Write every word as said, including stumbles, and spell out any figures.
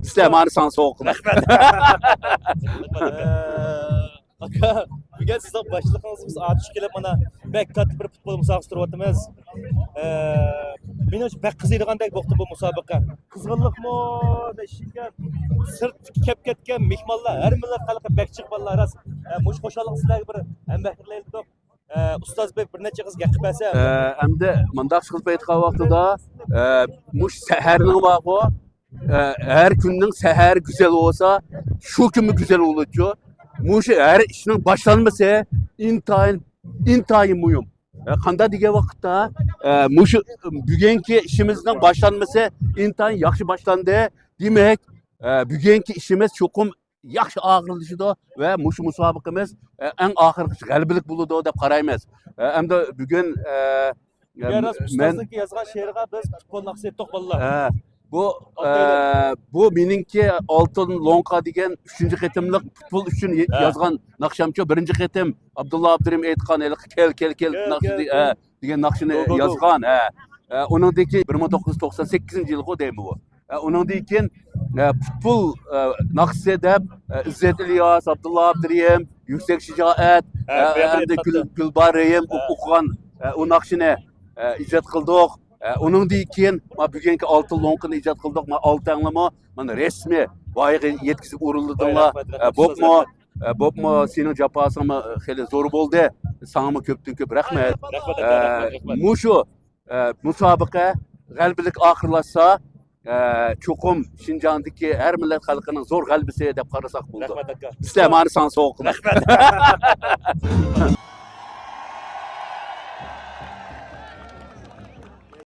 ئىسلەم ئانى ساڭا سوغۇق قىلىمەن. ئاكا، بۈگۈن سىزنىڭ باشلىقىڭىز بىز ئاتۇشقا كېلىپ مانا بەك كاتتا بىر پۇتبول مۇسابىقىسى تۇرۇۋاتىمىز. مېنىڭچە بەك قىزىيدىغاندەك بوپتۇ بۇ مۇسابىقە. قىزغىنلىقمۇ دېيىشكە، سىرتتىكى كەپ كەتكەن مېھمانلار، ھەر مىللەت خەلقى بەك چىقىپلا راست. مۇشۇ خۇشاللىقنى سىلەرگە بىر ھەمبەھىر قىلىۋېتىپ، ئۇستاز بەگ بىر نەچچە قىز گەپ قىلىپ بەرسە. ئەمدى مۇنداق قىلىپ ئېيتقان ۋاقتىدا، مۇشۇ سەھەرنىڭ بارغۇ، ھەر كۈننىڭ سەھەرى گۈزەل بولسا، شۇ كۈنمۇ گۈزەل بولىدۇ. مۇشۇ ھەر ئىشنىڭ باشلانمىسى ئىنتايىن، ئىنتايىن مۇھىم. قانداق دېگەن ۋاقىتتا، مۇشۇ بۈگۈنكى ئىشىمىزنىڭ باشلانمىسى ئىنتايىن ياخشى باشلاندى. دېمەك، بۈگۈنكى ئىشىمىز چوقۇم ياخشى ئاخىرلىشىدۇ ۋە مۇشۇ مۇسابىقىمىز ئەڭ ئاخىرقى غەلىبىلىك بولىدۇ دەپ قارايمىز. ئەمدى بۈگۈن بىراز ئۇستازنىڭكى يازغان شېئىرىغا بىز پۇتبول ناخشىسى ئېيتتۇق بالىلار. بۇ بۇ مېنىڭكى ئالتۇن لوڭقا دېگەن ئۈچىنچى قېتىملىق پۇتبول ئۈچۈن يازغان ناخشامچۇ. بىرىنچى قېتىم ئابدۇللا ئابدۇرېھىم ئېيتقان ھېلىقى كەل كەل كەل ناخشىسى دېگەن ناخشىنى يازغان. ئۇنىڭدىن كېيىن بىر مىڭ توققۇز يۈز توقسان سەككىزىنچى يىلغۇ دەيمەن بۇ. ئۇنىڭدىن كېيىن پۇتبول ناخشىسى دەپ ئىززەت ئىلياس، ئابدۇللا ئابدۇرېھىم، يۈكسەك شىجائەت، ئەمدى گۈلبار رېھىم ئوقۇغان ئۇ ناخشىنى ئىجاد قىلدۇق. ئۇنىڭدىن كېيىن ما بۈگۈنكى ئالتۇن لوڭقىنى ئىجاد قىلدۇق. ما ئالتە ئەڭلىمۇ مانا رەسمىي ۋايىغا يەتكۈزۈپ ئورۇنلىدىڭلار. بوپمۇ؟ بوپمۇ، سېنىڭ جاپاسىڭمۇ خېلى زور بولدى. ساڭىمۇ كۆپتىن كۆپ رەھمەت. مۇشۇ مۇسابىقە غەلىبىلىك ئاخىرلاشسا، چوقۇم شىنجاڭدىكى ھەر مىللەت خەلقىنىڭ زور غەلىبىسى دەپ قارىساق بولىدۇ. ئىسلەم ئانى ساڭا سوغۇق قىلىمەن.